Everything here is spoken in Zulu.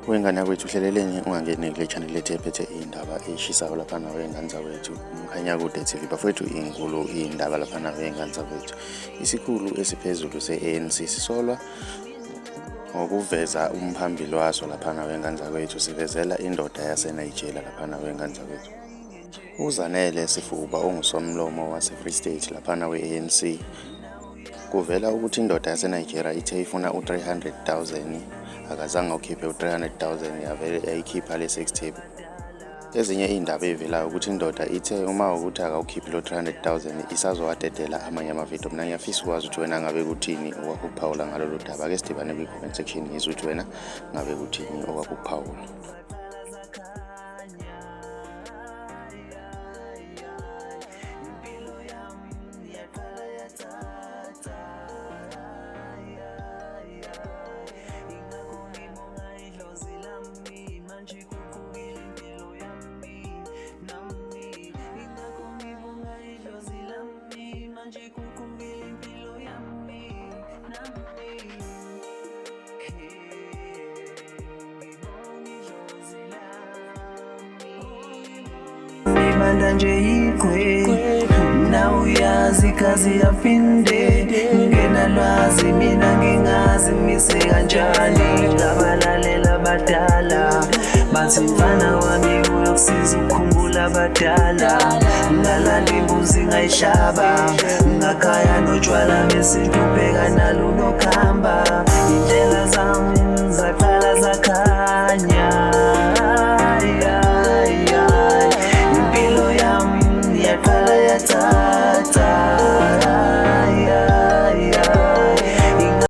Wengane yakwethu uhleleleni ungangeni kule channel lethu ephethe iy'ndaba ey'shisayo laphana wey'ngane zakwethu uMkhanyakude TV bafowethu iy'nkulu iy'ndaba laphana wey'ngane zakwethu. Isikhulu esiphezulu se-ANC sisolwa ngokuveza umphambili waso laphana wey'ngane zakwethu sivezela indoda yaseNigeria laphana wey'ngane zakwethu. UZanele Sifuba ongusomlomo waseFree State laphana we-ANC kuvela ukuthi indoda yaseNigeria ithe ifuna u-300 000 akazange awukhiphe u-300 000 yavele yayikhipha le sex tape. Ezinye iy'ndaba ey'velayo ukuthi indoda ithe uma ukuthi akawukhiphi lo 300 000 isazowadedela amanye amavidiyo. Mina ngiyafisa ukwazi ukuthi wena ngabe kuthini okwakuphawula ngalolu daba. Ake sidibane kwi-comment section ngizwe ukuthi wena ngabe kuthini okwakuphawula. Ibanda nje iqwe na uyazi kazi yaphinde ngena lwazi mina ngingazi mise kanjani ngabalalela abadala bathi mfana wami uyokusiza ukukhumbula abadala ngalanda imbuzi ngayihlaba ngakhaya notshwala besintu ubheka nalo nokhamba.